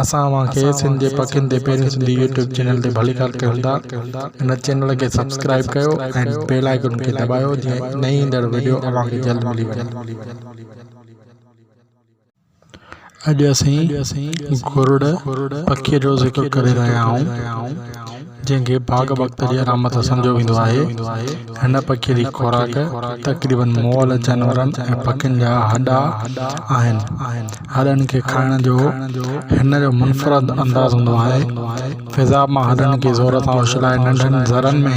اسان اوهان کي سنڌ جي پکين تي پهريون سنڌي يوٽيوب چينل تي ڀليڪار ڪيون ٿا. هن چينل کي سبسڪرائيب ڪيو ۽ بيل آئيڪن کي دٻايو جيئن نئين ايندڙ وڊيو اوهان کي جلد ملي وڃي. اڄ اسين گرڙ پکيء جو ذڪر ڪري رهيا آهيون. جنهن کي ڀاڳ بخت جي علامت سمجهيو ويندو آهي. هن پکيء جي خوراڪ تقريباً مئل جانورن ۽ پکين جا هڏا آهن. هڏن کي کائڻ جو هن جو منفرد انداز هوندو آهي. فضا مان هڏن کي زور سان اڇلائي ننڍن ذرن ۾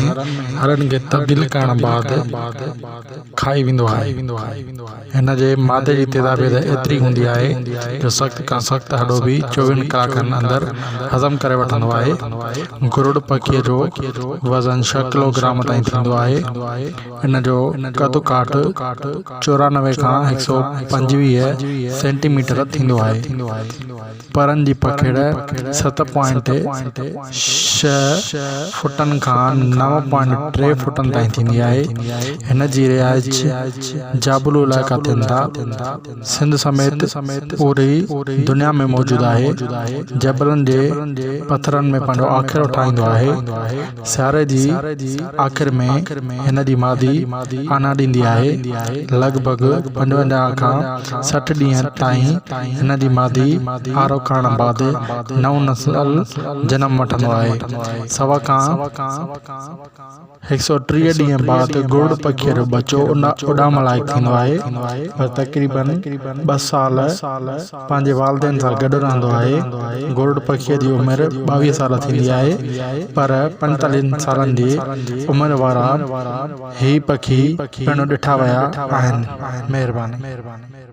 هڏن کي تبديل ڪرڻ بعد کائي ويندو آهي. هن جي مادي جي تيزابيت ايتري هوندي آهي جو سخت کان سخت هڏو به چوويهن ڪلاڪن اندر هضم ڪري وٺندو آهي. گرڙ پکيء جو وزن ڇهه ڪلو گرام تائين ٿيندو آهي. ان جو قد ڪاٺ 94 کان 125 سينٽي ميٽر ٿيندو آهي. پرن جي پکيڙ ست پوائنٽ ڇهه فوٽن کان نو پوائنٽ ٽي فوٽن تائين ٿيندي آهي. هن جي رهائش جابلو علائقا ٿين ٿا. سنڌ سميت پوري دنيا ۾ موجود آهي. جبلن جي پٿرن ۾ پنهنجو آکيرو ٺاهيندو آهي. سياري جي آخر ۾ هن جي مادي آنا ڏيندي آهي. لڳ ڀڳ 55 کان 60 ڏينهن تائين هن جي مادي آرو ڪرڻ بعد نئون نسل جنم وٺندو آهي. سوا کان 130 ڏينهن بعد گرڙ پکيء جو ٻچو اڏام لائق ٿيندو آهي پر تقريبن ٻه سال پنهنجي والدين سان گڏ رهندو آهي. گرڙ پکيء جي عمر 22 سال ٿيندي آهي پر پنجيتاليهن سالن جي عمر وارا هي پکي پڻ ڏٺا ويا آهن. مهرباني.